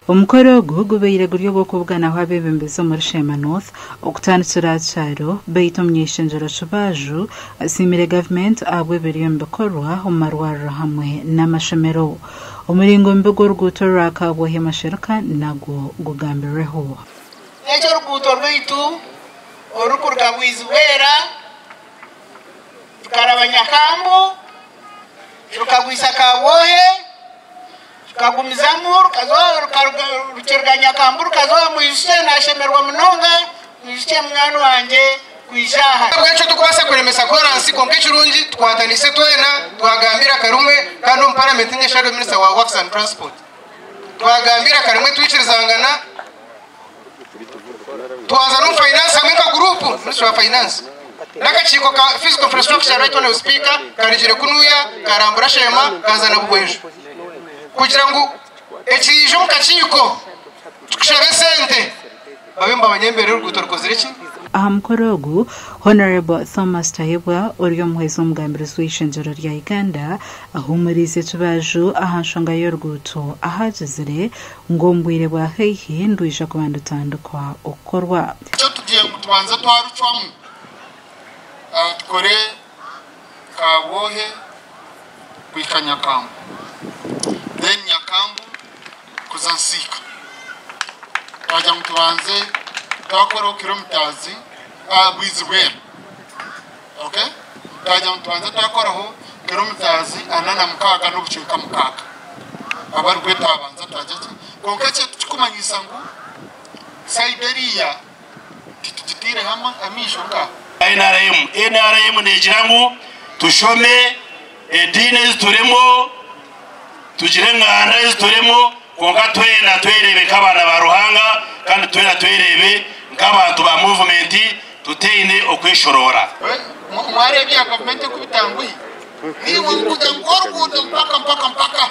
Omukoro ogu gubaire guri ogw'okubuganaho abeebembezi omuri Sheema North okutandikira aha kyaro beitu omuny'eishengyero Kibaaju asiimire gavumenti ahabw'ebiriyo nibikorwa omu marwariro hamwe n'amashomero. Omuringo mubi gw'oruguuto orwa Kabwohe Mashereka nagwo gugambirweho. N'ekyo oruguuto rwaitu orurikuruga Bwizibwera rukaraba Nyakambu rukagwisa Kabwohe Rukagumizamu rukiruga Nyakambu rukaza owa Mwijukye, nashemererwa munonga Mwijukye munywani wangye kwija aha. Ahabw'enki turikubaasa kuremesa koransi kwonka ekirungi tukwatanise twena twagamba eiraka rimwe kandi omu paramenti ninye shadow minister wa works and transport twagamba eiraka rimwe twikirizangana twaza n'omu finance hamwe nka guruupu ministry wa finance n'akakiiko ka physical infrastructure right honorable speaker karugire kunuya karambura sheema kaza na buhweju kugira ngu ekiija omu kakiiko kikushaba esente babe nibamanya embeera oruguuto rukozire ki. Aha mukoro ogu, Hon. Thomas Tayebwa ori omuhwezi w'omugambirizi w'eishengyero rya Uganda ahuumuriize ekibaju aha nshonga y'oruguuto ahu agizire ngu omu bwire bwa haihi nirwija kuba nirutandikwa okukorwa. Nikyo tugiire ngu tubanze twarucwamu tukore Kabwohe kuhika Nyakambu then Nyakambu kuza Nsiika. Twagira ngu tubanze twakoraho kilometres Bwizibwera okay twagira ngu tubanze twakoraho kilometres 46 n'obucweka mukaaga aba aribwo twabanza twagira ki kwonka ekyo tikikumanyisa ngu sayidi eriya titugiteireho amaisho nga. Nrm. Nrm negira ngu tushome ediini ezi turimu, tugire enganda ezi turimu, kwonka twena twereebe nk'abaana ba Ruhanga kandi twena twereebe nk'abantu ba muvumenti tutaine okweshoroora. Mwareeba ebya gavumenti oku bitanguhi? Naimwe mukugira ngu oruguuto mpaka mpaka mpaka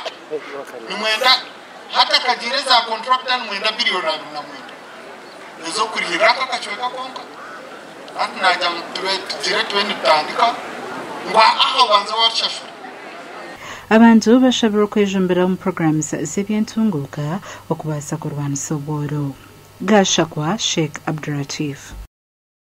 nimwenda hatakagiire za kontrakita nimwenda biriyoni 29 ez'okurihirira aka akacweka konka. Hati naagira ngu tube tugire tube nitutandika ngu aha obanze warushashura. Abantu bashabirwe kwejumbira omu programs z'eby'entunguuka okubaasa kurwanisa obworo. Gashakwa Sheikh Abduratif.